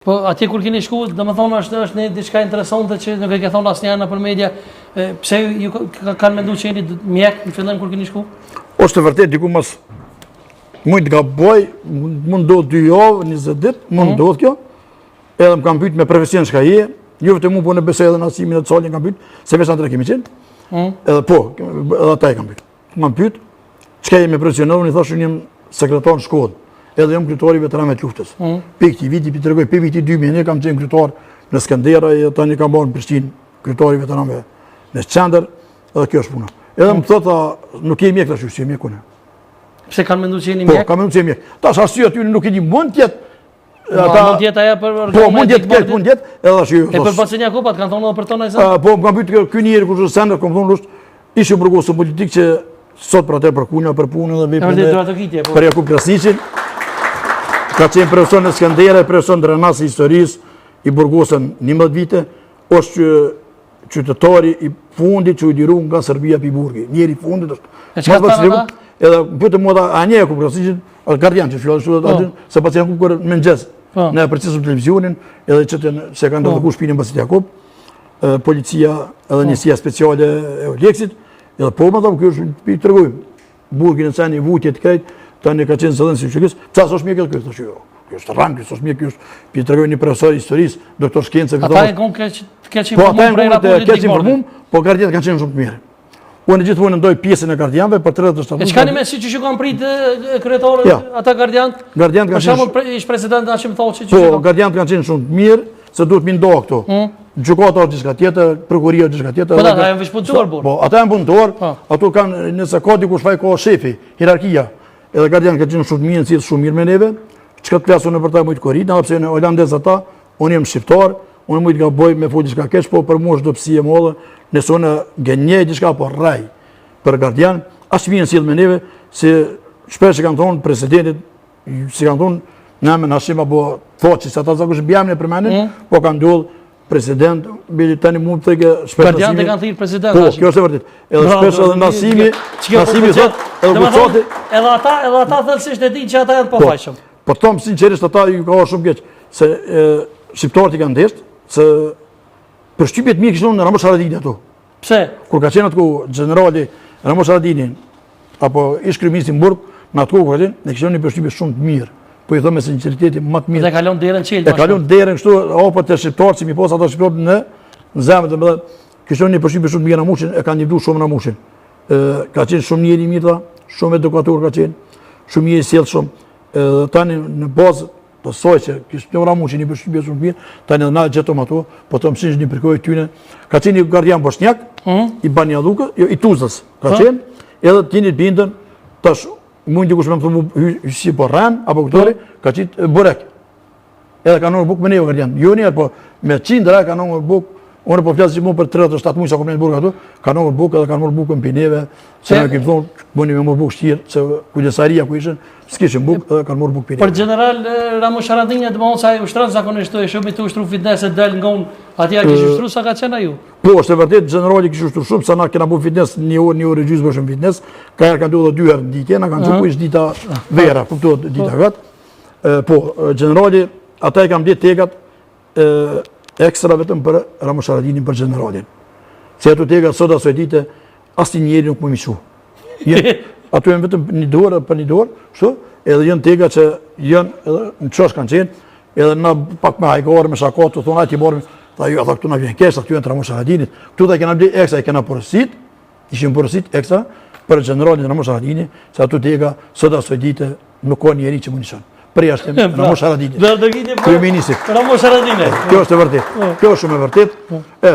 Po atje kur keni shku, domethënë është është një diçka interesante që nuk e ke thonë asnjëherë nëpër media, e, pse ju kanë menduar që jeni mjek në fillim kur keni shku? Është e vërtetë diku mas mund të gaboj, mund ndodh dy javë, 20 ditë, mund mhm. ndodh kjo. Edhe më kanë pyet me profesion çka je, jo vetëm mua, po në besoj edhe Nasimin e Calin kanë pyet, se veç atë kemi qenë. Mhm. Edhe po, edhe ata e kanë pyet. Më kanë pyet, çka je me profesion, unë i thashë unë jam sekretar në shkollë, edhe jam kryetari i veteranëve të luftës. Mm. Prej këtij viti po tregoj, prej viti 2001 kam qenë kryetar në Skenderaj, edhe tani kam bërë në Prishtinë kryetar i veteranëve në qendër, edhe kjo është puna. Edhe më thotë, nuk je mjek tash, si mjek unë. Pse kanë menduar që jeni po, mjek? Po, kanë menduar që jam mjek. Tash arsye aty nuk e di, mund të jetë Ata mund të jetë ajo për Po mund të jetë keq, mund të jetë, edhe tash ju. E për Bacën Jakupat kanë thonë edhe për tonë ai. Po më kanë pyetur ky njeri kush është sender, kam thonë është ish i burgosur politik që sot për atë për kunja për punën dhe veprën. Është po. Për Jakup Krasniqin. Ka qenë profesor në Skenderaj, profesor në Drenas i historisë, i burgosur 11 vite, është qytetari i fundit që u liru nga Serbia pi burgi. Njeri i fundit është. E çka thanë ata? Edhe më pyetën mua a njeh Jakup Krasniqin, atë gardian që fjalë kështu po. aty, se pasi Jakup kur në mëngjes po. ne e përcjellëm televizionin, edhe që të se kanë ndërtuar po. shtëpinë mbasi Jakup, policia edhe njësia speciale e EULEX-it, edhe po më thonë ky është pi tregojmë. Burgin e seni vujtjet krejt, tani ka qenë zëdhënës i UÇK-së, ca s'është mjek edhe ky, thashë jo. Ky është rran, ky s'është mjek, ky është pi tregoj një profesor i historisë, doktor shkence, Ata janë konë keq keq po, informuar prej raportit keq informuar, po gardianët kanë qenë shumë të mirë. Unë gjithmonë ndoj pjesën e gardianëve për 37. E çka një me si që që kanë prit kryetarët ja. ata gardianët? Gardianët kanë qenë. Për shembull ish president Hashim Thaçi që Po, gardianët kanë qenë shumë të mirë, se duhet mi ndo këto. Hmm. Gjykata është diçka tjetër, prokuroria është diçka tjetër. Po ata janë veç punëtor burr. Po, ata janë punëtor, po. ato kanë nëse ka dikush faj ka shefi, hierarkia. Edhe gardianët kanë qenë shumë të mirë, sjell shumë mirë me neve. Çka të flas unë për ta mujt korit, edhe pse janë holandez ata, unë jam shqiptar, unë mujt gaboj me fol diçka keq, po për mua është dobësi e madhe, nëse unë gënjej diçka apo rrej për gardian, aq mirë sjell me neve se shpesh e kanë thonë presidentit si kanë thonë në emën Hashim apo Thaçi, se ata zakonisht mbiemrin e përmenin, mm. po kanë ndodhur president, bili tani mund të thëjë shpesh Gardianët e kanë thirrë president. Po, kjo është e vërtetë. Edhe shpesh edhe Nasimi, Nasimi thotë, edhe Gucati, edhe ata, edhe ata thellësisht e dinë që ata janë të po. pafajshëm. Po të them sinqerisht ata ju ka shumë keq se shqiptarët i kanë desht, se përshtypje të mirë kishin në Ramush Haradinaj ato. Pse? Kur ka qenë atë kohë gjenerali Ramush Haradinaj apo ish kryeministri në burg, në atë kohë kur ka qenë, ne kishim një përshtypje shumë të mirë. Po i them me sinqeritetin më të mirë. Dhe kalon derën çel. E kalon derën kështu, apo te shqiptarët si mi pas ata shqiptarët në në zemër, domethënë kishim një përshtypje shumë të mirë Ramushin, e kanë ndihmuar shumë Ramushin. Ë ka qenë shumë njeri i mirë, shumë edukator ka qenë, shumë njeri i sjellshëm. Edhe tani në bazë të saj që kishte një Ramushi një përshtypje shumë mirë, tani edhe na gjetëm ato, po të mësinj një përkoj tyne. Ka qenë një gardian boshnjak, mm. i Banja Llukës, jo, i Tuzlës, ka po. qenë, edhe të jeni bindën, tash mund dikush me më thënë mu si po rren, apo këtori, po. ka qenë burek. Edhe kanë ngrënë bukë me neve gardian. Jo një, po me qindra kanë ngrënë bukë, Unë po flas gjithmonë për 37 muaj sa kom në burg ato, kanë ngrënë bukë edhe kanë marrë bukën prej neve, se ne kemi thonë, bëni me marrë bukë shtirë, se kujdesaria ku ishin, s'kishin bukë edhe kanë marrë bukë prej neve. Për gjeneral Ramush Haradinaj, domethënë se ai ushtron zakonisht e shumë të ushtru fitness e del ngon, atje a kish ushtru sa ka qenë ajo? Po, është e vërtetë, gjenerali kish ushtru shumë, sa na kena bu fitness një orë, një orë e gjysmë bëshëm fitness, ka herë kanë ndodhur dy herë në ditë, na kanë çu po ish dita vera, kuptohet dita po. vet. Po, gjenerali ata i kanë blet tegat ekstra vetëm për Ramush Haradinajn për gjeneralin. Se ato tega sot asoj dite, asnjë njeri nuk mun m'i çu. Ato janë vetëm një dorë për një dorë, kështu, edhe janë tega që janë edhe në qosh kanë qenë, edhe na pak me hajgare, me shaka, të thonë, ajtë i marrim, tha jo, tha këtu na vjen keq, tha këtu janë të Ramush Haradinajt, këtu tha i kena ble ekstra, i kena porosit, ishin porosit ekstra për gjeneralin Ramush Haradinaj, se ato tega sot asoj dite nuk ka njeri që mun i çon. Përjashtim Ramush Haradinaj. Kryeministrit. Ramush Haradinaj. Kjo është e vërtetë. Po. Kjo është shumë e vërtetë. Po. E.